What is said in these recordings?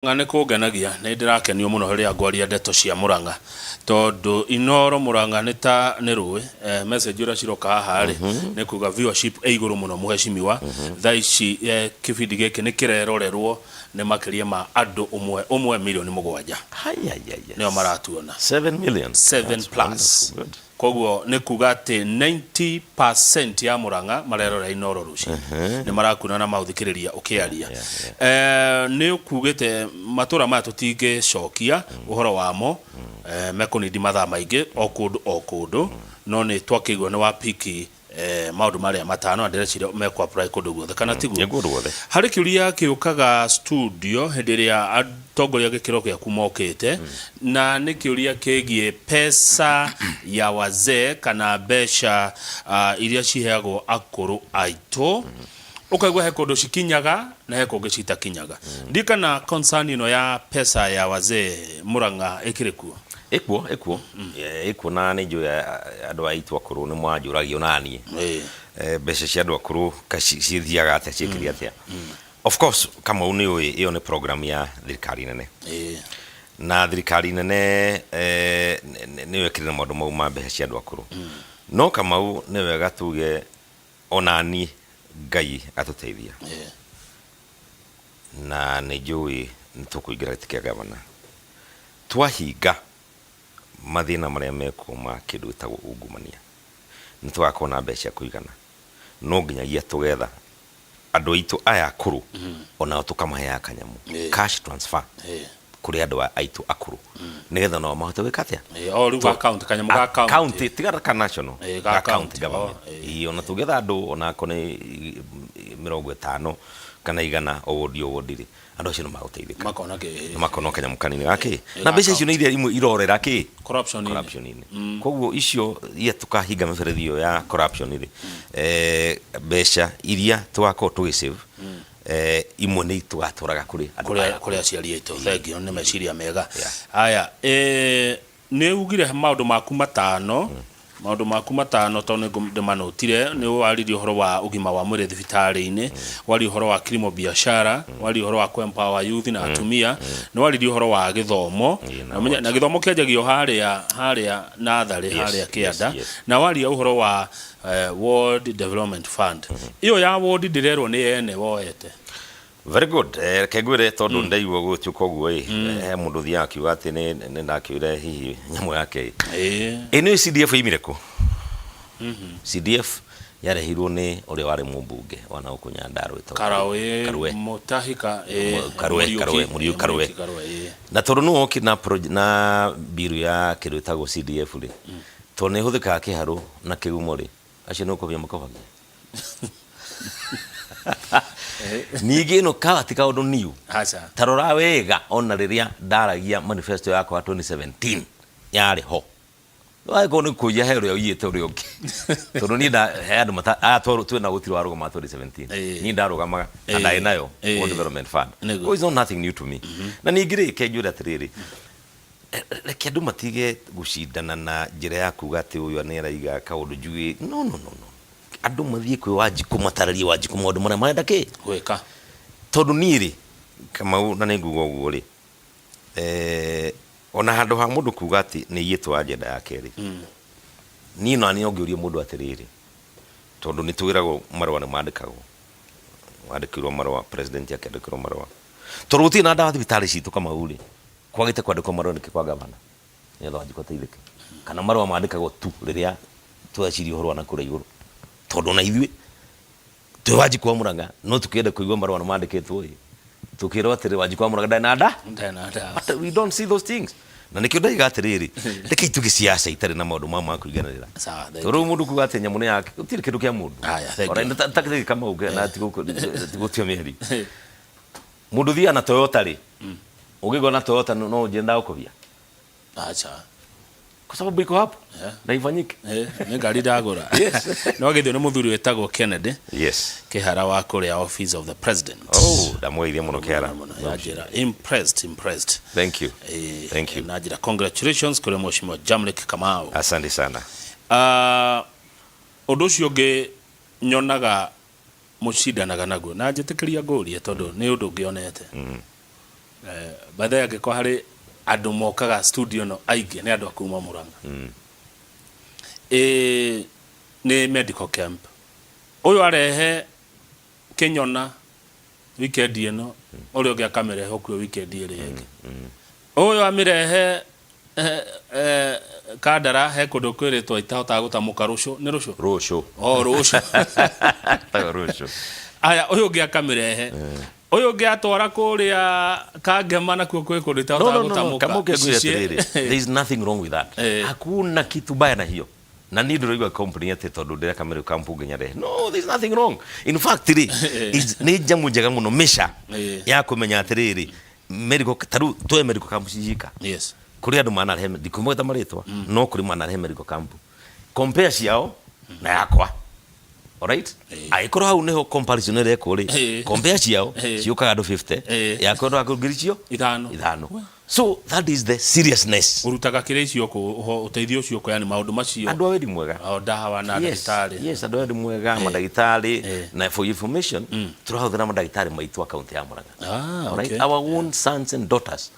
Nĩ kũngenagia, nĩ ndĩrakenio mũno rĩrĩa ngwaria ndeto cia Mũrang'a tondũ Inooro Mũrang'a nĩ ta nĩ rũĩ. Eh, message ũrĩa ciroka haha rĩ nĩ kuga viewership ĩ igũrũ mũno mũhecimiwa. Thaa ici eh, kĩbindi gĩkĩ nĩ kĩrerorerwo nĩ makĩria ma andũ ũmwe ũmwe mirioni 7 nĩo maratuona. 7 million. 7 That's plus. wonderful. Good. Koguo nĩ kuga atĩ 90% ya Mũrang'a marerora Inooro rũcinĩ nĩ marakuona na maũthikĩrĩria ũkĩaria. Eh, nĩ ũkugĩte matũra maya tũtingĩcokia ũhoro wamo, eh, mekũnindi mathaa maingĩ o kũndũ o kũndũ, no nĩ twakĩigua nĩ wapiki eh, maũndũ marĩa matano na ndĩreciria mekũ apply kũndũ guothe, kana tiguo? Nĩ kũndũ guothe. Harĩ kĩũria kĩũkaga studio hĩndĩ ĩrĩa atongoria gĩkĩro gĩaku mokĩte, na nĩ kĩũria kĩgiĩ pesa ya wazee kana mbeca iria ciheagwo akũrũ aitũ. Ũkaigua he kũndũ cikinyaga na he kũngĩ citakinyaga. Ndiĩ kana concern ĩno ya pesa ya wazee Mũrang'a ĩkĩrĩ kuo? Ĩkuo, ĩkuo. Ĩkuo na nĩ njũĩ andũ aitũ akũrũ nĩ manjũragia ona niĩ. Mbeca cia andũ akũrũ cithiaga atĩa, ciĩkĩre atĩa? Of course, Kamau, nĩ ũĩ ĩyo nĩ program ya thirikari nene. Na thirikari nene nĩyo ĩkĩrĩ na maũndũ mau ma mbeca cia andũ akũrũ. No Kamau, nĩ wega tuge ona niĩ Ngai atũteithia na nĩ njũĩ nĩ tũkũingĩra gĩtĩ kĩa gavana, twahinga mathĩna marĩa mekuo ma kĩndũ gĩtagwo ungumania, nĩ tũgakorwo na mbeca cia kũigana. No nginyagia tũgetha andũ aitũ aya akũrũ onao tũkamaheaga kanyamũ, cash transfer kũrĩ andũ aitũ akũrũ nĩgetha nao mahote gwĩka atĩa? O rĩu ga county, kanyamũ ga county. County, tiga ka national. Ga ga county county, government. Oh. Ĩĩ, ona tũngĩetha andũ onako nĩ 50 kana 100 o wodi o wodi rĩ, andũ acio nĩ magũteithĩka. Makona kĩ Nĩ makona kanyamũ kanini gakĩ Ĩ, na ga mbeca icio nĩ county. iria imwe irorera kĩ? Corruption-inĩ. Corruption-inĩ. Koguo icio iria tũkahinga mĩberethi ĩyo ya corruption rĩ, mbeca iria tũgakorwo tũgĩ save, imwe nĩ tũgatwaraga kũrĩ andũ kũrĩa aya. Kũrĩ aciari aitũ. Thengiũ, nĩ meciria mega. Yeah. Aya, nĩ ugire maũndũ maku matano, maũndũ maku matano, tondũ nĩ ndĩmanũtire. Nĩ waririe ũhoro wa ũgima wa mwĩrĩ thibitarĩ-inĩ, waria ũhoro wa kilimo biashara, waria ũhoro wa kũ-empower youth na atumia, nĩ waririe ũhoro wa gĩthomo. Ĩĩ, na Na na gĩthomo kĩanjagio harĩa harĩa natharĩ, harĩa kĩanda. Na waria ũhoro wa World Development Fund. Ĩyo ya ward ndĩrerwo nĩ ene woete. Very good. Reke ngwĩre tondũ ndaigua gũgĩtuĩka ũguo ĩ, he mũndũ ũthiaga akiuga atĩ nĩ ndakĩoire hihi nyamũ yake ĩ. Ĩ nĩ CDF yoimire kũ? CDF yarehirwo nĩ ũrĩa warĩ mũmbunge wa na gũkũ Nyandarua wĩtagwo Karaũ. Karue. Mũtahika. Karue, Mũriũki. Karue, Mũriũki Karue. Mũriũki Karue. Na tondũ nĩwe wokire na mbiru ya kĩndũ gĩtagwo CDF rĩ, tondũ nĩ ĩhũthĩkaga kĩharũ na kĩgumo rĩ, acio nĩ gũkobia makobagia. Ningĩ ĩno kawa ti kaũndũ new. Aca. Ta rora wega, ona rĩrĩa ndaragia manifesto yakwa ya 2017 yarĩ ho. Wagĩkorwo nĩ kũiya he ũrĩa ũiyĩte ũrĩa ũngĩ, tondũ niĩ he andũ mata aya twĩna gũtirĩ warũgama 2017. Niĩ ndarũgamaga na ndarĩ nayo World Development Fund. Oh, it's not nothing new to me. Na ningĩ rĩ, ke njũre atĩrĩrĩ, reke andũ matige gũcindana na njĩra ya kuga atĩ ũyũ nĩ araiga kaũndũ njuĩ. No, no, no, no, andũ mathiĩ kwĩ Wanjikũ matarĩrie Wanjikũ maũndũ marĩa marenda kĩ gwĩka. Tondũ niĩ rĩ, Kamau, na nĩ nguga ũguo rĩ, ona handũ ha mũndũ kuga atĩ nĩ iyĩtwo agenda yake rĩ, niĩ na niĩ no ngĩũrie mũndũ atĩrĩrĩ, tondũ nĩ twĩragwo marũa nĩ mandĩkagwo, wandĩkĩirwo marũa, president akĩandĩkĩrwo marũa, tondũ gũtirĩ na ndawa thibitarĩ citũ, Kamau rĩ, kwagĩte kwandĩkwo marũa nĩkĩ kwa gavana nĩgetha Wanjikũ ateithĩke? Kana marũa mandĩkagwo tu rĩrĩa tweciria ũhoro wa nakũrĩa igũrũ? Tondũ ona ithuĩ twĩ Wanjikũ wa Mũrang'a no tũkĩende kũigua marũa nĩ mandĩkĩtwo ĩ, tũkĩrwo atĩrĩ, Wanjikũ wa Mũrang'a ndarĩ na nda. Ndarĩ na ndawa. But we don't see those things, na nĩkĩo ndaiga atĩrĩrĩ, reke ituĩke siasa itarĩ na maũndũ ma kũiganĩrĩra. Sawa, thank Tondũ rĩu mũndũ kuga atĩ nyamũ nĩ yake, gũtirĩ kĩndũ kĩa mũndũ. Haya, thank Ona you. takĩrĩ Kamau na tigũtua mĩario. Mũndũ thiaga na Toyota rĩ, ũngĩgwa na Toyota no ũnjĩre ndagũkobia? Acha. Kwa sababu iko hapo na ifanyike. Nĩ ngari ndagũra. No gĩthio nĩ mũthuri wĩtagwo Kennedy Kĩhara wa kũrĩa Office of the President. Oh, ndamũgeithia mũno Kĩhara. Mũno yanjĩra impressed, impressed. Thank you. Thank you. Na njĩra congratulations kũrĩ Mheshimiwa Jamlick Kamau. Asante sana. Ah, ũndũ ũcio ũngĩ nyonaga mũcindanaga naguo na njĩtĩkĩria ngũrie, tondũ nĩ ũndũ ngĩonete. By the way, angĩkorwo harĩ andũ mokaga studio no aingĩ nĩ andũ a kuma Murang'a. Ĩ nĩ medical camp. Ũyũ arehe kĩnyona weekend ĩno, ũrĩa ũngĩ akamĩrehe okuo weekend ĩrĩa ĩngĩ. Ũyũ amĩrehe Kandara he kũndũ kwĩrĩtwo itahotaga gũtamũka rũcũ, nĩ rũcũ? Rũcũ. O rũcũ. Tago rũcũ. Aya, ũyũ ũngĩ akamĩrehe. Ũyũ ũngĩ atwara kũrĩa Kangema nakuo kwĩ kũndũ No, itahotaga no, no, no. gũtamũka. Kama ukiagwira Ici cie- atiriri, there is nothing wrong with that. Hakuna kitu baya na hiyo. Na niĩ ndĩroigua complain atĩ tondũ ndĩreka medical camp nginya rehe. No, there is nothing wrong. In fact rĩ, nĩ njamu njega mũno measure ya kũmenya atĩrĩrĩ, medical ta rĩu tuoe medical camp cicika. Kũrĩ andũ manarehe, ndikumweta marĩtwa, no kũrĩ manarehe medical camp. Compare ciao na yakwa. Alright? Angĩkorwo hau nĩho comparison ĩrekwo rĩ, compare ciao ciũkaga andũ 50, yakwa andũ ngiri cio Ithano. ithano. So that is the seriousness. Ũrutaga kĩrĩa icio kũ, ũteithio ũcio kũ, yani maũndũ macio. Andũ a wendi mwega. O ndawa na Yes, ndagĩtarĩ. yes, andũ a wendi mwega, mandagĩtarĩ, na for information, tũrahũthĩra mandagĩtarĩ maitũ a kaunti ya Murang'a. Alright? Our own sons and daughters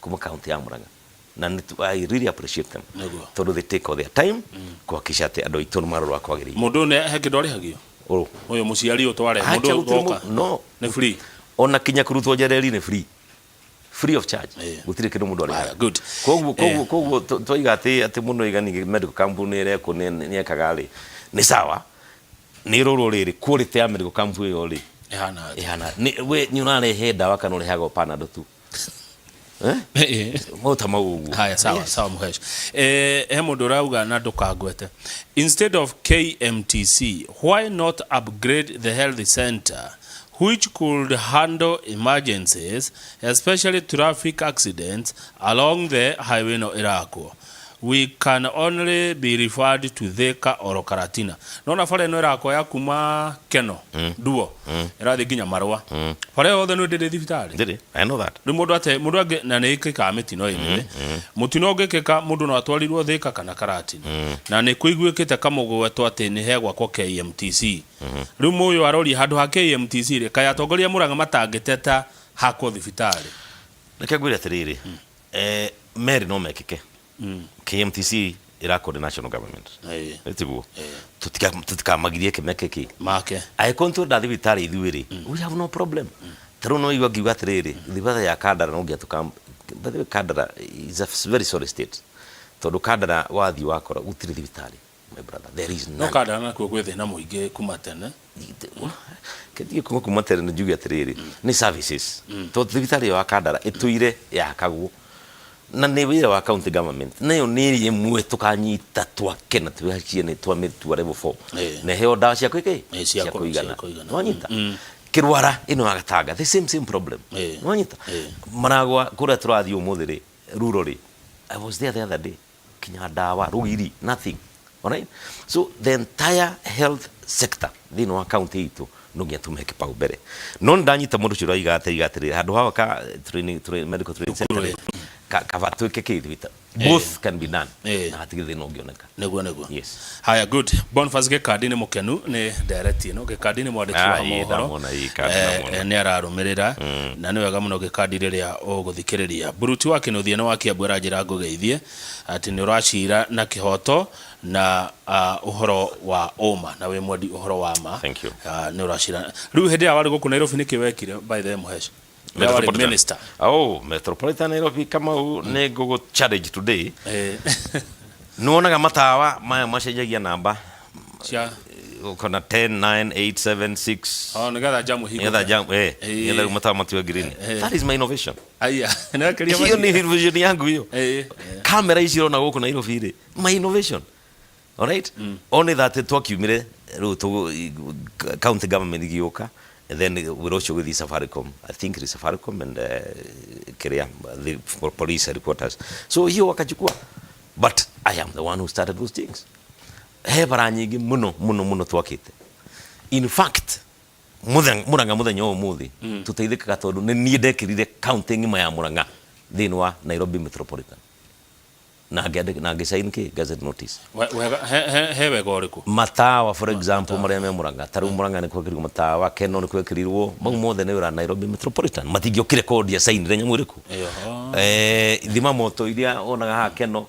kuma kaunti ya Murang'a. Na nĩ tu-, I really appreciate them. Tondũ they take all their time kuhakikisha atĩ andũ aitũ nĩ marorwo kwagĩrĩire. Mũndũ ũyũ nĩ he kĩndũ arĩhagio? Ũũ. Ũyũ mũciari ũyũ tware, Acha mũndũ ũyũ gũtirĩ woka. no. Nĩ free. Ona kinya kũrutwo njereri nĩ free. Free of charge. Gũtirĩ kĩndũ mũndũ arĩhaga. Aya, good. Koguo, koguo, koguo twaiga atĩ, atĩ mũndũ aiga ningĩ medical camp nĩ ĩrekwo nĩ, nĩ ekaga rĩ, nĩ sawa. Nĩ ĩrorwo rĩrĩ, quality ya medical camp ĩyo rĩ, Ĩhana atĩa? Ĩhana, nĩ, we nĩ ũrarehe ndawa kana ũrehaga o Panadol tu? Mau ta mau ũguo. Haya, sawa, sawa Muhesh. He mũndũ ũrauga na ndũkangwete. Instead of KMTC, why not upgrade the health center which could handle emergencies, especially traffic accidents along the highway no ĩrakwo? We can only be referred to Thika or Karatina. Nona bara ĩno ĩrakwo ya kuma Keno, Nduo, ĩrathiĩ nginya Marũa. Bara ĩyo yothe nĩ ndĩrĩ thibitarĩ. Ndĩrĩ, I know that. Rĩu mũndũ ate mũndũ angĩ na nĩ ĩkĩkaga mĩtino ĩmwe. Mũtino ũngĩkĩka mũndũ no atwarirwo Thika kana Karatina. Na nĩ kũiguĩkĩte kamũgwetwo atĩ nĩ hegwakwo KMTC. Rĩu mũyũ aroria handũ ha KMTC rĩ, kaĩ atongoria Murang'a matangĩteta hakwo thibitarĩ? Reke ngwĩre atĩrĩrĩ, merĩ no mekĩke. KMTC ĩrakwo nĩ national government. Ĩ tiguo? Tũtikamagirie kĩmeke kĩ. Make. Angĩkorwo nĩ twenda thibitarĩ ithuĩ rĩ, we have no problem. Ta rĩu no igua ngiuga atĩrĩrĩ, thibitarĩ ya Kandara no nginya tũka, by the way Kandara is a very sorry state. Tondũ Kandara wathiĩ wakora gũtirĩ thibitarĩ, my brother, there is No none. Kandara nakuo gwĩ thĩna mũingĩ kuma tene. Kĩndige kuma tene nĩ njuge atĩrĩrĩ, nĩ services. Tondũ thibitarĩ ĩyo ya Kandara ĩtũire yakagwo na nĩ wĩra wa county government, nayo nĩ ĩmwe tũkanyita twake na twĩhacie nĩ twamĩtua level 4 na ĩheo ndawa cia kwĩkĩ Cia cia kũigana. cia kũigana. Nĩwanyita? Kĩrwara ĩno ya Gatanga the same same problem. Nĩwanyita? Maragwa kũrĩa tũrathiĩ ũmũthĩ rĩ, rural rĩ, I was there the other day, kinya ndawa rũgiri nothing. Alright? So the entire health sector thĩinĩ wa county itũ no nginya tũmĩhe kĩpaumbere. No nĩ ndanyita mũndũ ũcio ũroiga atĩ aiga atĩrĩrĩ, handũ hawa ka training, training, medical training center rĩ, kaba twĩke kĩ thibitarĩ. Both can be done. Na hatirĩ thĩna ũngĩoneka. Nĩguo, nĩguo. Yes. Haya, good. Boniface Gĩkandi nĩ mũkenu nĩ ndereti ĩno. Gĩkandi nĩ mwandĩki wa Ĩĩ, mohoro. ndamwona, ĩĩ, Gĩkandi ndamwona. Nĩ ararũmĩrĩra na nĩ wega mũno Gĩkandi rĩrĩa ũgũthikĩrĩria. Buruti wa Kĩnuthia nĩ wa Kĩambu aranjĩra ngũgeithie atĩ nĩ ũracira na kĩhoto na ũhoro wa ũma na wĩ mwendi ũhoro wa ma. Thank you. Nĩ ũracira. Rĩu hĩndĩ ĩrĩa warĩ gũkũ Nairobi nĩkĩ wekire by the way Mũhesh? Rĩrĩa warĩ Metropolitan. minister. Oh, Metropolitan Nairobi Kamau nĩ ngũgũ challenge today. Nĩ wonaga matawa maya macenjagia namba Cia ũkona 10 9 8 7 6 Oh, nĩgetha jamu hingũke. nĩgetha jam nĩgetha rĩu matawa matiwe green. That is my innovation. Aya, nĩ wekĩria Hiyo mahiga. ni innovation yangu hiyo. Kamera ici ũrona gũkũ Nairobi rĩ, my innovation. Alright? Only that twakiumire rĩu county government igĩũka, and then wĩra ũcio ũgĩthiĩ Safaricom. I think it is Safaricom and kĩrĩa, the police headquarters. So hiyo wakachukua. But I am the one who started those things. He bara nyingĩ mũno mũno mũno twakĩte. In fact, Murang'a mũthenya wa ũmũthĩ tũteithĩkaga tondũ nĩ niĩ ndekĩrire county ng'ima ya Murang'a thĩinĩ wa Nairobi Metropolitan. Na ngĩandĩka na ngĩsign kĩ gazette notice. Wega he wega ũrĩkũ? Matawa, for example, marĩa me Murang'a, ta rĩu Murang'a nĩ kwekĩrirwo matawa, Kenol nĩ kwekĩrirwo, mau mothe nĩ wĩra wa Nairobi Metropolitan. Matingĩokire korwo ndiasainire nyamũ ĩrĩkũ. Ĩyo. Ithima moto iria wonaga haha Kenol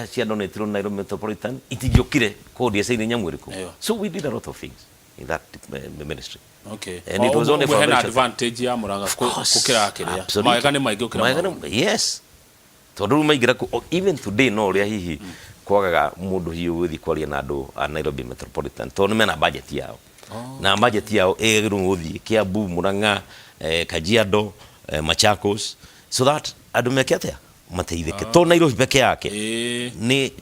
cia donatirwo nĩ Nairobi Metropolitan, itingĩokire korwo ndiasainire nyamũ ĩrĩkũ. Ĩyo. So we did a lot of things in that ministry. Okay. And it was only Ũguo hena for a very short advantage ya Murang'a gũkĩra kĩrĩa. Absolutely. Mawega nĩ maingĩ gũkĩra Mawega maũru. Yes. Tondũ rĩu maingĩra kũ, even today no ũrĩa hihi kwagaga mũndũ hihi ũgũthiĩ kwaria na andũ a Nairobi Metropolitan tondũ nĩ mena budget yao. Na budget yao ĩgĩrĩirwo gũthiĩ Kiambu, Murang'a, Kajiado, Machakos, so that andũ meke atĩa? Mateithĩke. To Nairobi peke yake. Nĩ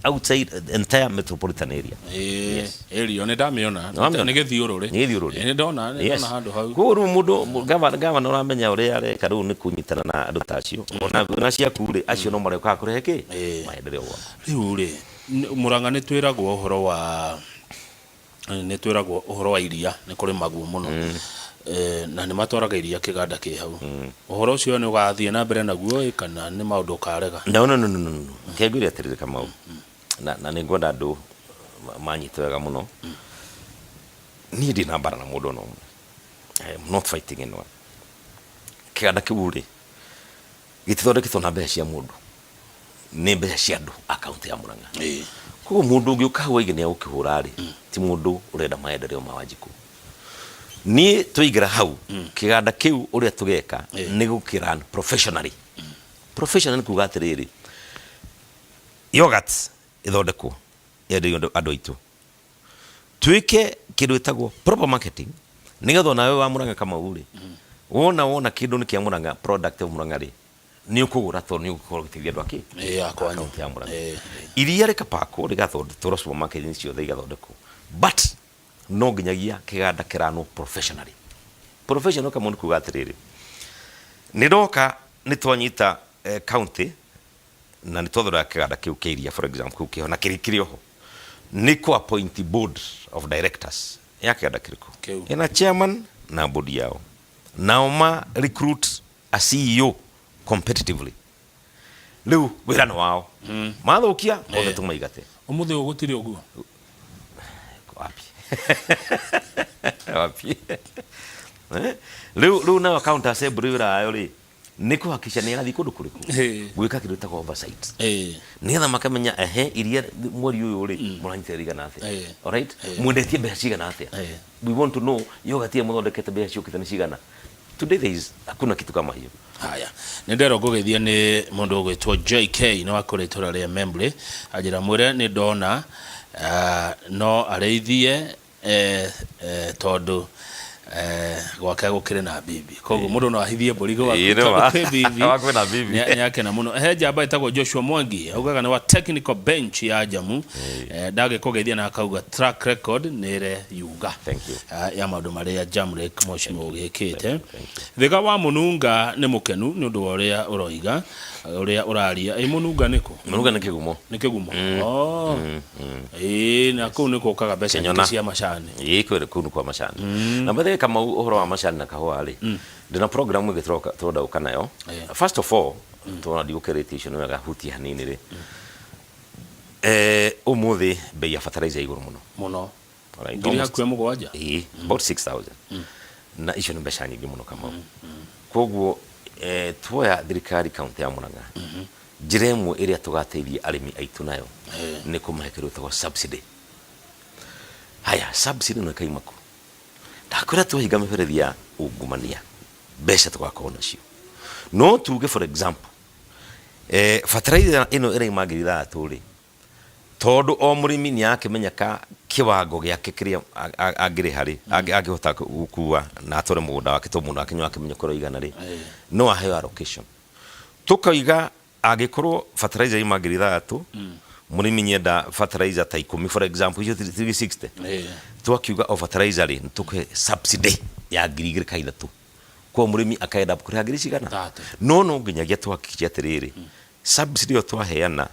outside entire metropolitan area. Yes. Area nĩ ndamĩona. Nĩwamĩona? Nĩ gĩthiũrũrĩ. Nĩ gĩthiũrũrĩ. Nĩ ndona, nĩ Yes. ndona handũ hau. Koguo rĩu mũndũ gavana ũramenya ũrĩa areka rĩu nĩ kũnyitana na andũ ta acio. Ona ciaku rĩ, acio no marĩũkaga kũrehe kĩ? Maendeleo gwaku. Rĩu rĩ, Murang'a nĩ twĩragwo ũhoro wa nĩ twĩragwo ũhoro wa iria nĩ kũrĩmagwo mũno. Na nĩ matwaraga iria kĩganda kĩ hau. Ũhoro ũcio nĩ ũgathiĩ na mbere naguo ĩ kana nĩ maũndũ ũkarega? No, no, no, no, no, no. Reke ngwĩre atĩrĩrĩ Kamau, na nĩ ngwenda andũ manyite wega mũno. Niĩ ndirĩ na mbara na mũndũ ona ũmwe. I am not fighting anyone. Kĩganda kĩu rĩ, gĩtithondeketwo na mbeca cia mũndũ, nĩ mbeca cia andũ a kaũntĩ ya Murang'a. Koguo mũndũ ũngĩũka hau aige nĩ egũkĩhũra rĩ, ti mũndũ ũrenda maendeleo ma Wanjikũ. Niĩ twaingĩra hau, kĩganda kĩu ũrĩa tũgeka nĩ gũkĩ run professionally. Professionally nĩ kuga atĩrĩrĩ, yoghurt ĩthondekwo yenderio andũ aitũ. Twĩke kĩndũ gĩtagwo proper marketing nĩgetha onawe wa Murang'a Kamau rĩ, wona kĩndũ nĩ kĩa Murang'a, product of Murang'a rĩ, nĩ ũkũgũra tondũ nĩ ũgũkorwo ũgĩteithia andũ akĩ? Ĩĩ, a kwanyu. Kaũntĩ ya Murang'a. Iria rĩkapakwo rĩgatwarwo supermarket-inĩ ciothe igathondekwo. But no nginyagia kĩganda kĩranwo professionally. Professional Kamau nĩ kuga atĩrĩrĩ, nĩ ndoka nĩ twanyita county na nĩ twathondeka kĩganda kĩu kĩa iria, for example, kĩu kĩho na kĩrĩ kĩrĩ oho, nĩ kũ appoint board of directors ya kĩganda kĩrĩkũ? Kĩu. Ĩna chairman na board yao. Nao ma recruit a CEO competitively. Rĩu wĩra nĩ wao. Mathũkia othe tũmaigate. Ũmũthĩ ũyũ gũtirĩ ũguo? Wapi? Wapi? Rĩu nayo county assembly wĩra wayo rĩ, nĩ kũhakikisha nĩ yarathiĩ kũndũ kũrĩkũ? Gwĩka kĩndũ gĩtagwo oversight. Nĩgetha makamenya ehe iria mweri ũyũ rĩ, mũranyita rigana atĩa? Alright? Mwendetie mbeca cigana atĩa? We want to know yoghurt ĩrĩa mũthondekete mbeca ciũkĩte nĩ cigana? Today there is hakuna kitu kama hiyo. Haya, nĩ nderwo ngũgeithia nĩ mũndũ ũgwĩtwo JK nĩ wa kũrĩa itũra rĩa Membley, anjĩra mwĩre nĩ ndona no arĩithie tondũ gwake gũkĩrĩ na bibi. Koguo mũndũ no ahithie mbũri gwaku Ĩĩ, nĩ tondũ ma. kwĩ bibi. Gwaku kwĩna bibi. Nĩ akena mũno. He njamba ĩtagwo Joshua Mwangi, augaga nĩ wa technical bench ya Jamu. Ndagĩkũgeithia na akauga track record nĩ ĩreyuga. Thank you. Ya maũndũ marĩa Jamrek Mheshimiwa ũgĩkĩte. Thank you, thank you. Thĩga wa Mũnunga nĩ mũkenu nĩ ũndũ wa ũrĩa ũroiga, ũrĩa ũraria. Ĩ Mũnunga nĩ kũ? Mũnunga nĩ kĩgumo. Nĩ kĩgumo? Oh. Ĩĩ, na kũu nĩ gũkaga mbeca Kĩnyona. nyingĩ cia macani. Ĩĩ, kũu nĩ kwa macani. Na by the way, Kamau, ũhoro wa macani na kahũa rĩ, ndĩna program ĩngĩ tũrenda gũka nayo. First of all, tondũ ndigũkĩrĩtie icio nĩ wega hutie hanini rĩ, ũmũthĩ bei ya fertilizer ĩ igũrũ mũno. Mũno. Alright, Ngiri almost hakuhĩ mũgwanja? Ĩĩ, about 6,000. Na icio nĩ mbeca nyingĩ mũno Kamau. Koguo tuoya thirikari kaunti ya Murang'a, njĩra ĩmwe ĩrĩa tũgateithia arĩmi aitũ nayo nĩ kũmahe kĩndũ gĩtagwo subsidy. Haya, subsidy ĩno ĩkaima kũ? Ndakwĩra twahinga mĩberethi ya ungumania, mbeca tũgakorwo nacio. No tuge for example, fertilizer ĩno ĩraima ngiri ithathatũ rĩ, tondũ o mũrĩmi nĩ arakĩmenya ka kĩwango gĩake kĩrĩa angĩrĩha rĩ, angĩhota gũkua na atware mũgũnda wake, tondũ mũgũnda wake nĩ ũrakĩmenya ũkorwo igana rĩ, no aheo allocation. Tũkoiga angĩkorwo fertilizer ima ngiri ithathatũ, mũrĩmi nyenda fertilizer ta ikũmi for example, icio 360. Twakiuga o fertilizer rĩ, nĩ tũkũhe subsidy ya ngiri igĩrĩ ka ithatũ. Koguo mũrĩmi akaenda kũrĩha ngiri cigana? Thate. No no nginyagia tũhakikice atĩrĩrĩ, subsidy ĩyo twaheana,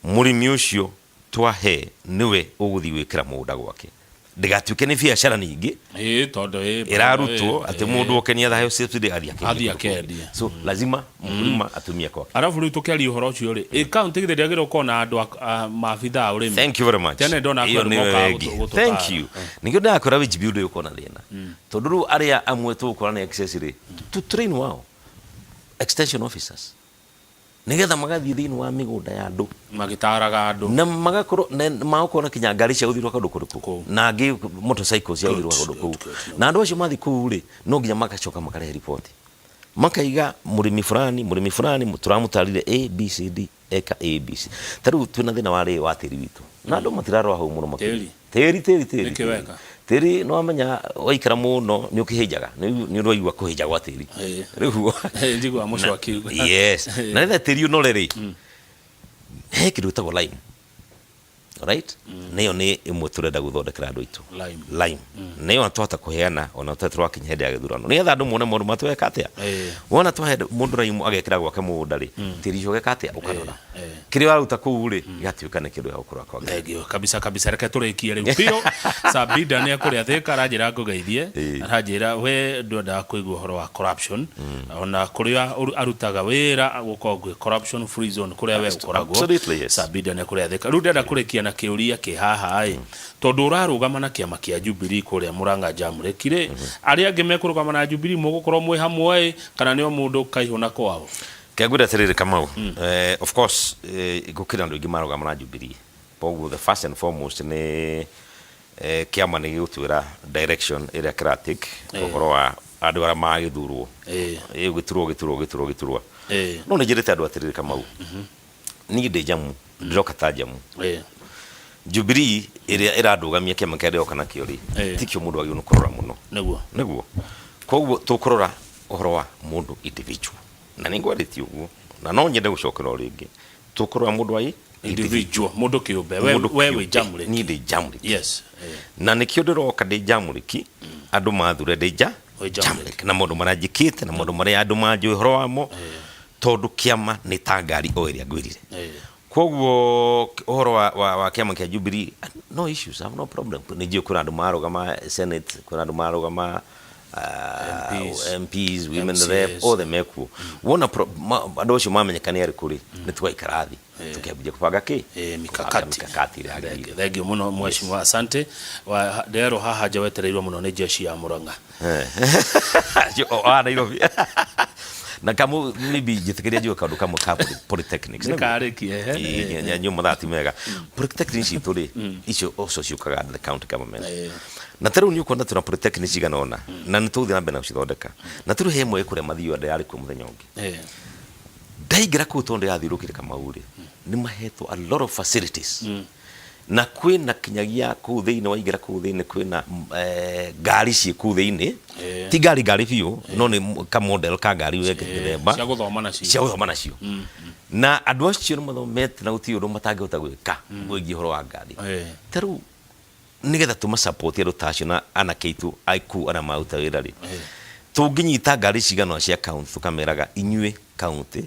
mũrĩmi ũcio twahe nĩwe ũgũthiĩ gwĩkĩra mũgũnda gwake. Ndĩgatuĩke nĩ biacara ningĩ Ĩĩ, tondũ ĩĩ, ĩrarutwo ĩĩ, atĩ mũndũ okenia thaheo subsidy athiĩ Athiĩ akendia kũndũ kũngĩ. akendia. So lazima mkulima atumie kwake. Arabu rĩu tũkĩaria ũhoro ũcio rĩ, ĩ kaunti githĩ ndĩagĩrĩirwo gũkorwo na andũ maabithaa a ũrĩmi? Thank you very much. Tene ndona Ĩyo kwĩ andũ nĩyo mokaga ĩngĩ. gũtũtaara. Thank you. Nĩkĩo ndĩrakwĩra wage bill ndĩgũkorwo na thĩna. Tondũ rĩu arĩa amwe tũgũkora nĩ excess rĩ, to train wao extension officers nĩgetha magathiĩ thĩinĩ wa mĩgũnda ya andũ Magĩtaraga andũ. Na magakorwo magakorwo na kinya ngari cia gũthiĩ kũndũ kũrĩkũ. Kũu. Na angĩ motorcycle cia gũthiĩ kũndũ kũu. Na andũ acio mathiĩ kũu rĩ, no nginya magacoka makarehe riboti, makaiga mũrĩmi fulani, mũrĩmi fulani tũramũtarire A B C D, eka A B C. Ta rĩu twĩna thĩna wa rĩ wa tĩri witũ na andũ matirarora hau mũno makĩria. Tĩri? Tĩri, tĩri, tĩri. Nĩkĩ weka? Tĩri nĩ wamenya waikara mũno nĩ ũkĩhĩnjaga, nĩ ũraigua kũhĩnja gwa tĩri. Rĩu Ĩĩ, njiguaga mũcio akiuga. Yes. Na rĩrĩa tĩri ũnore rĩ, he kĩndũ gĩtagwo lime. Right? Nĩyo nĩ ĩmwe tũrenda gũthondekera andũ aitũ. Lime. Lime. Nĩyo twahota kũheana ona tũtarĩ tũrakinya hĩndĩ ya gĩthurano. Nĩgetha andũ mone maũndũ matweka atĩa. Wona twahe mũndũ lime agekĩra gwake mũgũnda rĩ, tĩri ũcio ũgeka atĩa? Ũkanora. Kĩrĩa waruta kũu rĩ, gĩgatuĩka nĩ kĩndũ gĩa gũkũra kwa Ngai. Thengio kabisa kabisa. Reke tũrĩkie rĩu biũ. Sabida nĩ ekũrĩa Thĩka, aranjĩra ngũgeithie. Aranjĩra we ndwendaga kũigua ũhoro wa corruption, ona kũrĩa arutaga wĩra gũkoragwo gwĩ corruption free zone kũrĩa we ũkoragwo. Absolutely, yes. Sabida nĩ ekũrĩa Thĩka. Rĩu ndĩrenda kũrĩkia na kĩũria kĩ haha ĩ, tondũ ũrarũgama na kĩama kĩa Jubilee kũrĩa Murang'a Jamreki rĩ, arĩa angĩ mekũrũgama na Jubilee mũgũkorwo mwĩ hamwe ĩ, kana nĩ o mũndũ kaihũ na kwao? Reke ngwĩre atĩrĩrĩ Kamau, of course gũkĩrĩ andũ aingĩ marũgama na Jubilee, koguo the first and foremost nĩ kĩama nĩ gĩgũtwĩra direction ĩrĩa kĩra take ũhoro wa andũ arĩa magĩthurwo. Gĩturwa, gĩturwa, gĩturwa, gĩturwa. No nĩ njĩrĩte andũ atĩrĩrĩ Kamau, niĩ ndĩ njamu, ndĩroka ta njamu. Jubilee ĩrĩa ĩrandũgamia kĩama kĩrĩa ndĩroka nakĩo rĩ, tikĩo mũndũ agĩrĩirwo nĩ kũrora mũno. Nĩguo. Koguo tũkũrora ũhoro wa mũndũ individual. Na nĩ ngwarĩtie ũguo na no nyende gũcokera o rĩngĩ, tũkũrora mũndũ wa individual, mũndũ kĩũmbe. We Mũndũ we wĩ kĩũmbe. Jamreki. Niĩ ndĩ Jamreki. Yes. Na nĩkĩo ndĩroka ndĩ Jamreki, andũ mathure ndĩ Wĩ Jamreki. Jamreki na maũndũ marĩa njĩkĩte na maũndũ marĩa andũ manjũĩ ũhoro wamo, tondũ kĩama nĩ ta ngari o ĩrĩa ngwĩrire. Koguo ũhoro wa kĩama kĩa Jubilee, no issues, I have no problem. Nĩ njũĩ kwĩna andũ marũgama Senate, kwĩna andũ marũgama MPs, MPs, women MCAs. Rep, othe mekuo. Wona andũ acio mamenyeka nĩ arĩkũ rĩ, nĩ tũgaikara thĩ tũkĩambia kũbanga kĩ? Eh, mikakati. Kũbanga mikakati ĩrĩa yagĩrĩire. Thengio mũno mheshimiwa, asante. Nderwo haha nja wetereirwo mũno nĩ jeshi ya Murang'a. O, ah, Nairobi. Na kamu maybe njĩtĩkĩria njuge kaũndũ kamwe ka polytechnics. Nĩ karĩkie, ehe. Ĩĩ, nyua mathaa ti mega. Polytechnics citũ rĩ, icio oco ciũkaga under the county government. Na ta rĩu nĩ ũkuona twĩna polytechnic cigana ũna na nĩ tũgũthiĩ na mbere na gũcithondeka. Na ta rĩu he ĩmwe ĩ kũrĩa Mathioya ndĩrarĩ kuo mũthenya ũngĩ. Ndaingĩra kũu tondũ ndĩrathiũrũrũkire Kamau rĩ, nĩ mahetwo a lot of facilities. Na kwĩna kinyagia kũu thĩinĩ, waingĩra kũu thĩinĩ kwĩna ngari ciĩ kũu thĩinĩ. Ti ngari ngari biũ, no nĩ ka model ka ngari we mĩthemba. Cia gũthoma nacio. Cia gũthoma nacio. Na andũ acio nĩ mathomete na gũtirĩ ũndũ matangĩhota gwĩka wĩgiĩ ũhoro wa ngari. Ta rĩu nĩgetha tũma support andũ ta acio na anake aitũ a kũu arĩa maruta wĩra rĩ, tũngĩnyita ngari cigana ũna cia county tũkameraga inyuĩ county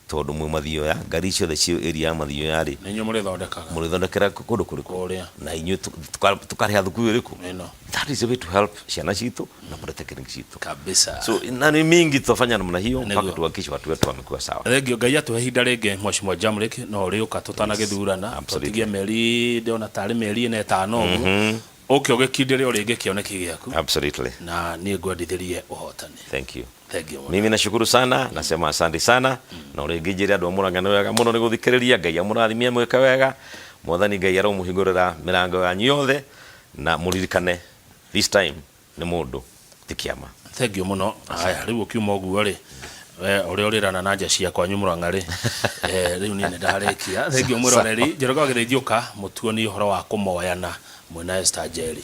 tondũ mwĩ Mathioya, ngari ciothe ciĩ area ya Mathioya rĩ, Nĩ inyuĩ mũrĩthondekaga. Mũrĩthondekera kũndũ kũrĩkũ? Kũrĩa. Na inyuĩ tũkarĩha thukuru ĩrĩkũ? Ĩno. That is the way to help ciana citũ na polytechnic citũ. Kabisa. So na ni mingi tutafanya namna hiyo mpaka Nĩguo. tuhakikishe watu wetu wamekuwa sawa. Thengio, Ngai atũhe ihinda rĩngĩ mheshimiwa Jamrick, no ũrĩũka tũtanagĩthurana. Absolutely. Tũtigie mĩeri, ndĩrona tarĩ mĩeri ĩna ĩtano ũguo, ũke ũgĩkindĩre o rĩngĩ kĩoneki gĩaku. Absolutely. Na niĩ ngwendithĩrie ũhotani. Thank you. Thank you. Mimi nashukuru sana, nasema asante sana. Na rĩngĩ njĩre andũ a Murang'a nĩ wega mũno nĩ gũthikĩrĩria. Ngai amũrathimie mwĩke wega. Mwathani Ngai aromũhingũrĩra mĩrango yanyu yothe na mũririkane this time nĩ mũndũ ti kĩama. Thank you mũno. Haya, rĩu ũkiuma ũguo rĩ, we ũrĩa ũrĩrana na nja cia kwanyu Murang'a rĩ, rĩu niĩ nĩ ndarĩkia. Thank you mwĩroreri. Njoroge wa Gĩthĩnjũka mũtuoni ũhoro wa kũmoyana mwĩna Esther Njeri.